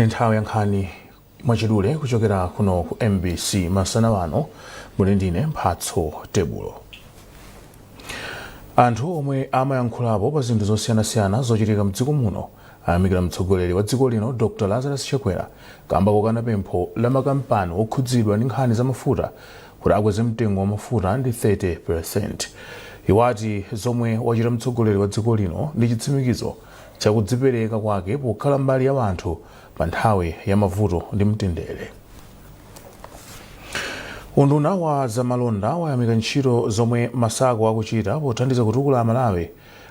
Ni nthawi ya nkhani mwachidule kuchokera kuno ku MBC. Masana ano muli ndine Mphatso Tebulo. Anthu omwe amayankhulapo pa zinthu zosiyanasiyana zochitika mdziko muno ayamikira mtsogoleri wa dziko lino Dr Lazarus Chakwera kamba kokana pempho la makampani okhudzidwa ndi nkhani za mafuta kuti akweze mtengo wa mafuta ndi 30%. Iwo ati zomwe wachita mtsogoleri wa dziko lino ndi chitsimikizo chakudzipereka kwake pokhala mbali ya anthu pa nthawi ya mavuto ndi mtendere. Unduna wa zamalonda wayamika ntchito zomwe ma SACCO akuchita pothandiza kutukula Amalawi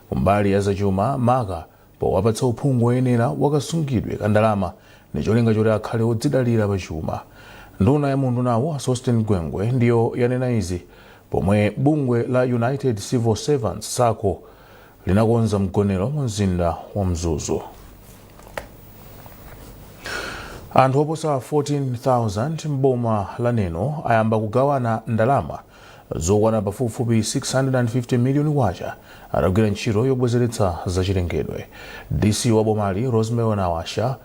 kumbali ya zachuma, maka powapatsa uphungu woyenera wakasungidwe ka ndalama ndi cholinga choti akhale odzidalira pa chuma. Nduna ya muundunawu a Sosten Gwengwe ndiyo yanena izi pomwe bungwe la United Civil Servants SACCO linakonza mgonero mu mzinda wa Mzuzu. Anthu oposa 14,000 m'boma la Neno ayamba kugawana ndalama zokwana pafupifupi 650 miliyoni kwacha atagwira ntchito yobwezeretsa zachilengedwe. DC wa bomali Rosemary Nawasha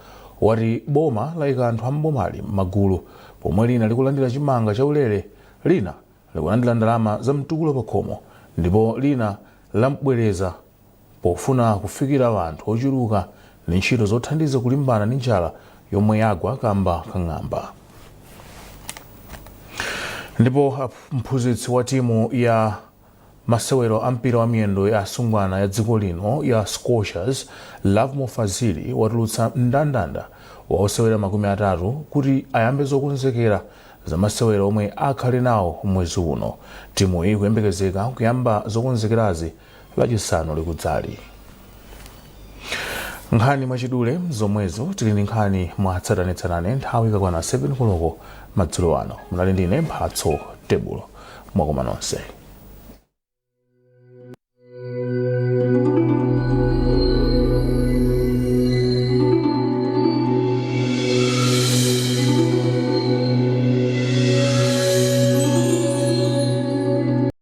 wati boma layika anthu a m'bomali m'magulu pomwe lina likulandira chimanga chaulere, lina likulandira ndalama za mtukula pakhomo ndipo lina lambwereza pofuna kufikira anthu ochuluka ndi ntchito zothandiza kulimbana ndi njala yomwe yagwa kamba ka ng'amba. Ndipo mphunzitsi wa timu ya masewero a mpira wa miyendo ya asungwana ya dziko lino ya Scorchers, Lovemore Fazili, watulutsa mndandanda wa osewera 30 kuti ayambe zokonzekera za masewero omwe akhale nawo mwezi uno. Timuyi ikuyembekezeka kuyamba zokonzekerazi Lachisanu likudzali. Nkhani mwachidule zomwezo. Tili ndi nkhani mwa tsatanetsatane nthawi ikakwana 7 koloko madzulo ano. Munali ndine Mphatso Tebulo. Mwakoma nonse.